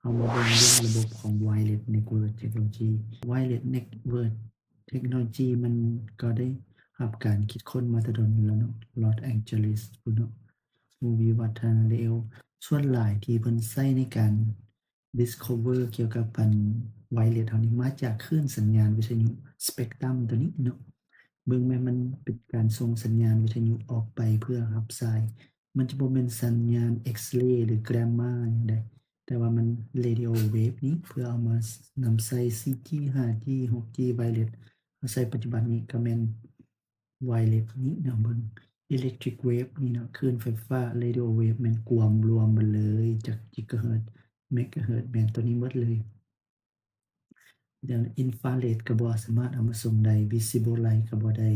ເຮົາມາເບິ່ງເລື່ອງລະບົບຂອງ Wireless Network Technology. Wireless Network Technology ມັນກໍໄດ້ຮັບການຄິດຄົ້ນມາແຕ່ດົນແລ້ວເນາະ, Los Angeles ພຸ້ນເນາະ, ຜູ້ວິວັດທະນາແລ້ວ. ສ່ວນຫຼາຍທີ່ເພິ່ນໃຊ້ໃນການ discover ກ່ຽວກັບອັນ wireless ເຮົານີ້ ມາຈາກຄື້ນສັນຍານວິທະຍຸ spectrum ຕົວນີ້ເນາະ. ເບິ່ງແມ່ນມັນເປັນການສົ່ງສັນຍານວິທະຍຸອອກໄປເພື່ອຮັບສາຍ. ມັນຈະບໍ່ແມ່ນສັນຍານ X-ray ຫຼື gamma ຫຍັງໃດ, ແຕ່ວ່າມັນ radio wave ນີ້ ເພື່ອເອົາມານຳໃຊ້ ສີ່ຈີ ຫ້າຈີ ຫົກຈີ wireless ເຮົາໃຊ້ປັດຈຸບັນນີ້ກໍແມ່ນ wireless ນີ້ເນາະ. ເບິ່ງ electric wave ນີ້ເນາະ, ຄື້ນໄຟຟ້າ radio wave ແມ່ນກວມລວມໝົດເລີຍ, ຈັກ gigahertz megahertz ແມ່ນຕົວນີ້ໝົດເລີຍ. ແລ້ວ infrared ກໍບໍ່ສາມາດເອົາມາສົ່ງໄດ້, visible light ກໍບໍ່ໄດ້,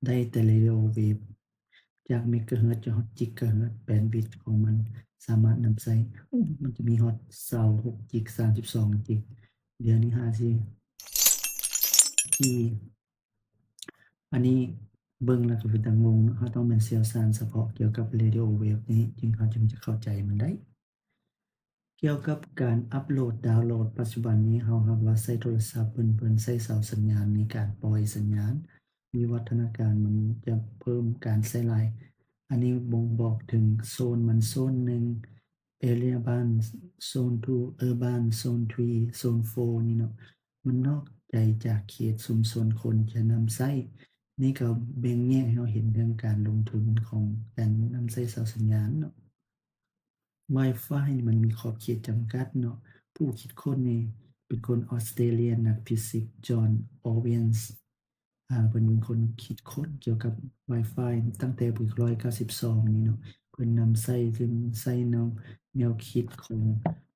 ໄດ້ແຕ່ radio wave ຈາກ megahertz ຈະຮອດ gigahertz, bandwidth ຂອງມັນສາມາດນຳໃຊ້ ໂອ້ ມັນຈະມີຮອດ ຊາວຫົກຈິກ ສາມສິບສອງຈິກ. ດຽວນີ້ຫາຊິ ທີ່ ອັນນີ້ເບິ່ງແລ້ວກໍເປັນຕາງົງເນາະ, ເຮົາຕ້ອງແມ່ນຊ່ຽວຊານສະເພາະກ່ຽວກັບ radio wave ນີ້ ຈຶ່ງ ເຮົາຈຶ່ງຈະເຂົ້າໃຈມັນໄດ້. ກ່ຽວກັບການອັບໂຫຼດ ດາວໂຫຼດ ປັດຈຸບັນນີ້ເຮົາຫາກວ່າໃຊ້ໂທລະສັບເພິ່ນ ເພິ່ນໃຊ້ເສົາສັນຍານໃນການປ່ອຍສັນຍານ, ວິວັດທະນາການມັນຈະເພີ່ມການໃຊ້ຫຼາຍ. ອັນນີ້ບົ່ງບອກເຖິງໂຊນມັນ, ໂຊນໜຶ່ງ area ໜຶ່ງ, ໂຊນສອງ urban, ໂຊນສາມ ໂຊນສີ່ ນີ້ເນາະ, ມັນນອກໄກຈາກເຂດຊຸມຊົນຄົນຈະນຳໃຊ້. ນີ້ກໍແບ່ງແຍກໃຫ້ເຮົາເຫັນເລື່ອງການລົງທຶນຂອງການນຳໃຊ້ເສົາສັນຍານເນາະ. Wi-Fi ນີ້ມັນມີຂອບເຂດຈຳກັດເນາະ. ຜູ້ຄິດຄົ້ນນີ້ເປັນຄົນອອສເຕຣເລຍ ນັກຟີຊິກ John Owens ອາ ເພິ່ນເປັນຄົນຄິດຄົ້ນກ່ຽວກັບ Wi-Fi ຕັ້ງແຕ່ປີໜຶ່ງພັນເກົ້າຮ້ອຍເກົ້າສິບສອງນີ້ເນາະ. ເພິ່ນນຳໃຊ້ ເຊິ່ງໃຊ້ແນວ ແນວຄິດຂອງ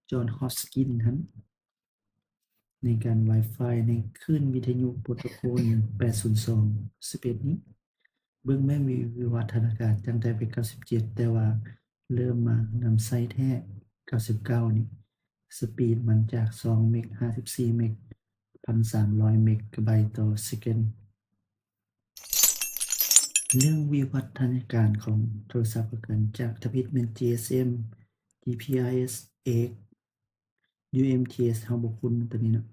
John Hopkins ຫັ້ນ ໃນການ Wi-Fi ໃນຄື້ນວິທະຍຸໂປຣໂຕໂຄນ ແປດສູນສອງ ສິບເອັດນີ້. ເບິ່ງແມ່ນວິ ວິວັດທະນາການຕັ້ງແຕ່ປີເກົ້າສິບເຈັດ ແຕ່ວ່າເລີ່ມມານຳໃຊ້ແທ້ເກົ້າສິບເກົ້ານີ້. ສະປີດມັນຈາກສອງເມັກ ຫ້າສິບສີ່ເມັກ ພັນສາມຮ້ອຍເມັກກະໄບຕໍ່ເຊັກເກັນ. ເລື່ອງວິວັດທະນາການຂອງໂທລະສັບກໍເກີດຈາກທຳອິດແມ່ນ GSM, GPRS, AIX, UMTS ເຮົາບໍ່ຄຸ້ນຕົວນີ້ເນາະ.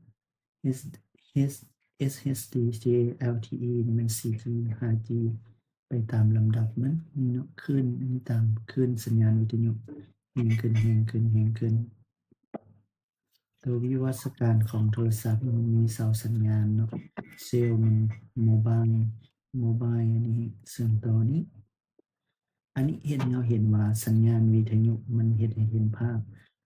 H- H- SHD, LTE ນີ້ແມ່ນ ສີ່ຈີ ຫ້າຈີ ໄປຕາມລຳດັບມັນນີ້ເນາະ. ຄື້ນ ອັນນີ້ຕາມຄື້ນສັນຍານວິທະຍຸ ແຮງຂຶ້ນ ແຮງຂຶ້ນ ແຮງຂຶ້ນ. ໂຕວິວັດສະການຂອງໂທລະສັບ ມັນມີເສົາສັນຍານເນາະ, ເຊວມັນ mobile, mobile ອັນນີ້ເຊື່ອມຕໍ່ນີ້. ອັນນີ້ເຮັດໃຫ້ເຮົາເຫັນວ່າສັນຍານວິທະຍຸມັນເຮັດໃຫ້ເຫັນພາບ,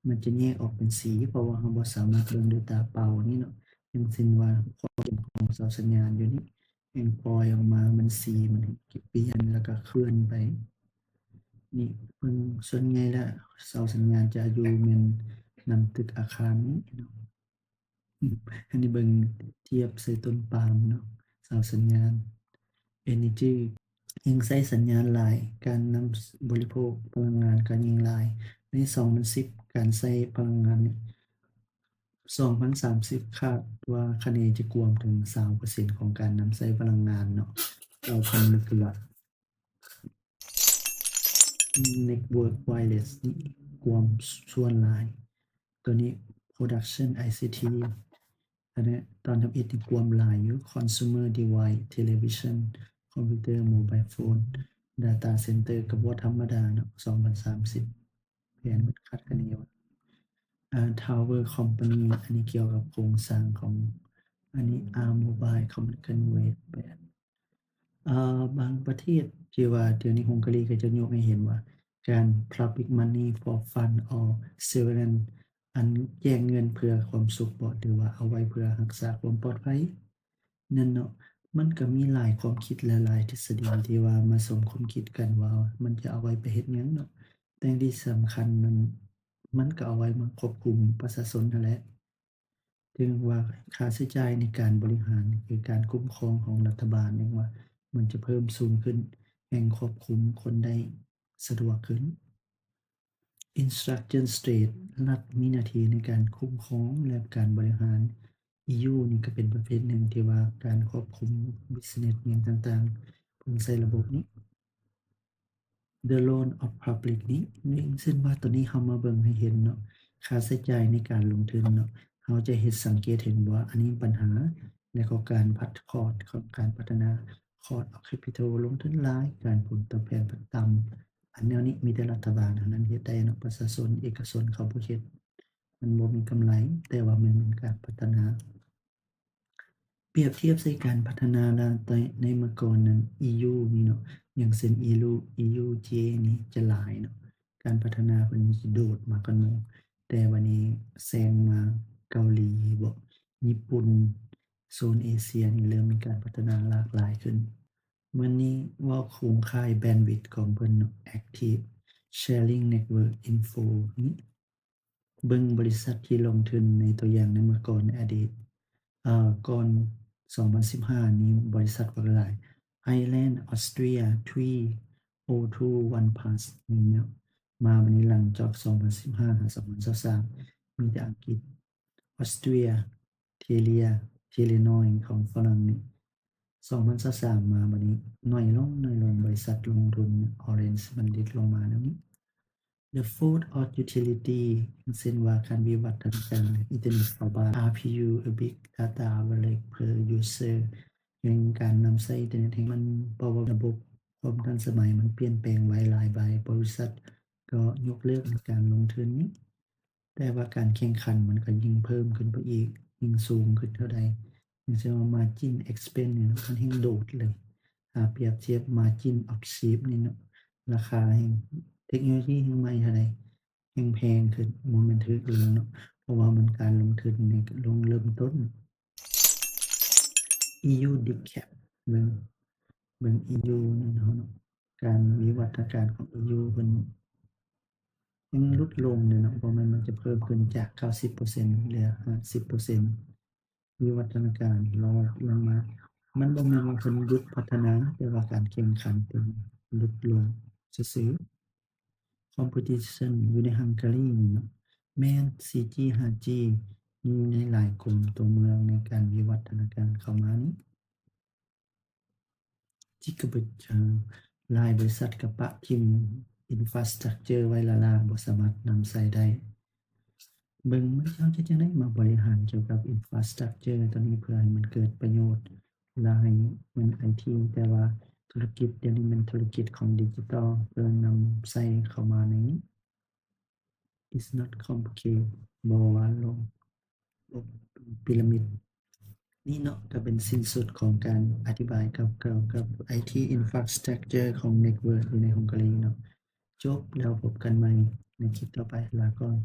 ມັນຈະແຍກອອກເປັນສີ ເພາະວ່າເຮົາບໍ່ສາມາດເບິ່ງດ້ວຍຕາເປົ່ານີ້ເນາະ. ຢ່າງເຊັ່ນວ່າ ຂໍ້ມູນຂອງເສົາສັນຍານຢູ່ນີ້ ແຮ່ງປ່ອຍອອກມາ ມັນສີມັນຈະປ່ຽນ ແລ້ວກໍເຄື່ອນໄປ. ນີ້ເບິ່ງ ສ່ວນໃຫຍ່ແລ້ວເສົາສັນຍານຈະຢູ່ແມ່ນນຳຕຶກອາຄານນີ້ເນາະ. ອັນນີ້ເບິ່ງທຽບໃສ່ຕົ້ນປາມເນາະ, ເສົາສັນຍານ. Energy ຍິ່ງໃຊ້ສັນຍານຫຼາຍ, ການນຳ ສ- ບໍລິໂພກພະລັງງານກໍຍິ່ງຫຼາຍ. ໃນສອງພັນສິບ ການໃຊ້ພະລັງງານນີ້ ສອງພັນສາມສິບ ຄາດວ່າຄະເນຈະກວມເຖິງຊາວເປີເຊັນຂອງການນຳໃຊ້ພະລັງງານເນາະ, ເກົ້າພັນເມກາວັດ. Network Wireless ນີ້ກວມສ່ວນຫຼາຍ. ຕົວນີ້ Production ICT ອັນນີ້ຕອນທຳອິດນີ້ກວມຫຼາຍຢູ່. Consumer Device, Television, Computer, Mobile Phone, Data Center ກໍບໍ່ທຳມະດາເນາະ, ສອງພັນສາມສິບ ແຜນມັນຄາດຄະເນວ່າ ອ່າ Tower Company ອັນນີ້ກ່ຽວກັບໂຄງສ້າງຂອງ ອັນນີ້ Arm Mobile Communication Wave ແປດ ອ່າ ບາງປະເທດທີ່ວ່າດຽວນີ້ຮົງກາລີກໍຈະຍົກໃຫ້ເຫັນວ່າ ການ Public Money for Fun or Surveillance ອັນແຈກເງິນເພື່ອຄວາມສຸກບໍ ຫຼືວ່າເອົາໄວ້ເພື່ອຮັກສາຄວາມປອດໄພນັ້ນເນາະ. ມັນກໍມີຫຼາຍຄວາມຄິດ ແລະ ຫຼາຍທິດສະດີທີ່ວ່າມາສົມຄວາມຄິດກັນວ່າມັນຈະເອົາໄວ້ໄປເຮັດຫຍັງເນາະ. ແຕ່ທີ່ສຳຄັນນັ້ນ ມັນກໍເອົາໄວ້ມາຄວບຄຸມປະຊາຊົນຫັ້ນແຫຼະ. ເຖິງວ່າຄ່າໃຊ້ຈ່າຍໃນການບໍລິຫານ ຫຼື ການຄຸ້ມຄອງຂອງລັດຖະບານ ເຖິງວ່າມັນຈະເພີ່ມສູງຂຶ້ນ, ແຮ່ງຄວບຄຸມຄົນໄດ້ສະດວກຂຶ້ນ. Instruction State ລັດມີໜ້າທີ່ໃນການຄຸ້ມຄອງ ແລະ ການບໍລິຫານ. EU ນີ້ກໍເປັນປະເພດໜຶ່ງທີ່ວ່າການຄວບຄຸມ business ຫຍັງຕ່າງໆ ເພິ່ນໃຊ້ລະບົບນີ້. The Role of Public ນີ້ ເຊັ່ນວ່າຕົວນີ້ເຮົາມາເບິ່ງໃຫ້ເຫັນເນາະ, ຄ່າໃຊ້ຈ່າຍໃນການລົງທຶນເນາະ ເຮົາຈະເຮັດສັງເກດເຫັນວ່າອັນນີ້ປັນຫາ ແລະກໍການພັດຄອດຂອງການພັດທະນາ cost of capital ລົງທຶນຫຼາຍ ການຜົນຕອບແທນພັດຕ່ຳ ອັນແນວນີ້ມີແຕ່ລັດຖະບານເທົ່ານັ້ນເຮັດໄດ້ເນາະ ປະຊາຊົນເອກະຊົນເຂົາບໍ່ເຮັດ ມັນບໍ່ມີກຳໄລ ແຕ່ວ່າມັນເປັນການພັດທະນາ ປຽບທຽບໃສ່ການພັດທະນາລາວໃຕ້ໃນເມື່ອກ່ອນນັ້ນ ອີຢູ ນີ້ເນາະ ຢ່າງເຊັ່ນ ອີຢູ ອີຢູເຈ ນີ້ຈະຫຼາຍເນາະ ການພັດທະນາເພິ່ນຊິໂດດມາກ່ອນໝູ່ ແຕ່ບາດນີ້ແຊງມາເກົາຫຼີບໍ ຍີ່ປຸ່ນ ໂຊນເອເຊຍນີ້ເລີ່ມມີການພັດທະນາຫຼາກຫຼາຍຂຶ້ນ. ມື້ນີ້ເວົ້າໂຄງຂ່າຍ bandwidth ຂອງເພິ່ນເນາະ Active Sharing Network Info ນີ້ ເບິ່ງບໍລິສັດທີ່ລົງທຶນໃນຕົວຢ່າງໃນເມື່ອກ່ອນໃນອະດີດ ເອີ ກ່ອນສອງພັນສິບຫ້ານີ້ ບໍລິສັດບັກຫຼາຍ Ireland, Austria, Three, O two, OnePass ນີ້ເນາະ ມາບັດນີ້ຫຼັງຈາກສອງພັນສິບຫ້າຫາສອງພັນຊາວສາມ ມີແຕ່ອັງກິດ, ອອສເຕຣເລັຍ, ເທເລຍ, ເທເລນ້ອຍຂອງຝຣັ່ງນີ້ ສອງພັນຊາວສາມມາບັດນີ້ໜ້ອຍລົງ, ໜ້ອຍລົງ, ບໍລິສັດລົງທຶນ Orange ມັນດິດລົງມາແນວນີ້. The fourth of utility ເຊັ່ນວ່າການວິວັດທະນາການ internet ເຂົ້າບ້ານ R P U, big data average per user ແຫ່ງການນຳໃຊ້ internet ແຫ່ງມັນ ເພາະວ່າລະບົບຄວາມທັນສະໄໝມັນປ່ຽນແປງໄວຫຼາຍໃບ, ບໍລິສັດກໍຍົກເລີກໃນການລົງທຶນນີ້ ແຕ່ວ່າການແຂ່ງຂັນມັນກໍຍິ່ງເພີ່ມຂຶ້ນໄປອີກ, ຍິ່ງສູງຂຶ້ນເທົ່າໃດ, ຢ່າງເຊັ່ນວ່າ margin expense ນີ້ເນາະ ມັນແຮ່ງໂດດເລີຍ. ຖ້າປຽບທຽບ margin of safety ນີ້ເນາະ, ລາຄາແຫ່ງເທັກໂນໂລຢີແຫ່ງໃໝ່ເທົ່າໃດ ແຮ່ງແພງຂຶ້ນ, ບໍ່ແມ່ນຖືກລົງເນາະ, ເພາະວ່າມັນການລົງທຶນໃນຊ່ວງເລີ່ມຕົ້ນ. ອີຢູ decap ເບິ່ງ ເບິ່ງ ອີຢູ ນີ້ເນາະ, ການວິວັດທະນາການຂອງ ອີຢູ ເພິ່ນຍັງຫຼຸດລົງເດ້ເນາະ, ບໍ່ແມ່ນມັນຈະເພີ່ມຂຶ້ນຈາກເກົ້າສິບເປີເຊັນ ເຫຼືອຫ້າສິບເປີເຊັນ ວິວັດທະນາການລອດລົງມາ. ມັນບໍ່ແມ່ນວ່າເພິ່ນຢຸດພັດທະນາ, ແຕ່ວ່າການແຂ່ງຂັນເພິ່ນຫຼຸດລົງຊື່ໆ. Competition ຢູ່ໃນ Hungary ນີ້ເນາະ, ແມ່ນ ສີ່ຈີ ຫ້າຈີ ມີໃນຫຼາຍກົມຕົວເມືອງໃນການວິວັດທະນາການເຂົ້າມານີ້. Gigabit ເອີ ຫຼາຍບໍລິສັດກໍປະຖິ້ມ infrastructure ໄວ້ລ້າໆ ບໍ່ສາມາດນຳໃຊ້ໄດ້. ເບິ່ງວ່າເຮົາຈະຈັ່ງໃດມາບໍລິຫານກ່ຽວກັບ infrastructure ຕົວນີ້ ເພື່ອໃຫ້ມັນເກີດປະໂຫຍດ ແລະ ໃຫ້ມັນ ໄອທີ ແຕ່ວ່າທຸລະກິດດຽວນີ້ແມ່ນທຸລະກິດຂອງດິຈິຕອລ ເພື່ອນຳໃຊ້ເຂົ້າມາໃນ It's not complicated ບໍ່ວ່າລົງ ລົງປີລະມິດ. ນີ້ເນາະ ກໍເປັນສິ້ນສຸດຂອງການອະທິບາຍກ່າວໆກັບ ໄອທີ infrastructure ຂອງ network ຢູ່ໃນ Hungary ເນາະ. ຈົບແລ້ວ ພົບກັນໃໝ່ໃນຄລິບຕໍ່ໄປ. ລາກ່ອນ.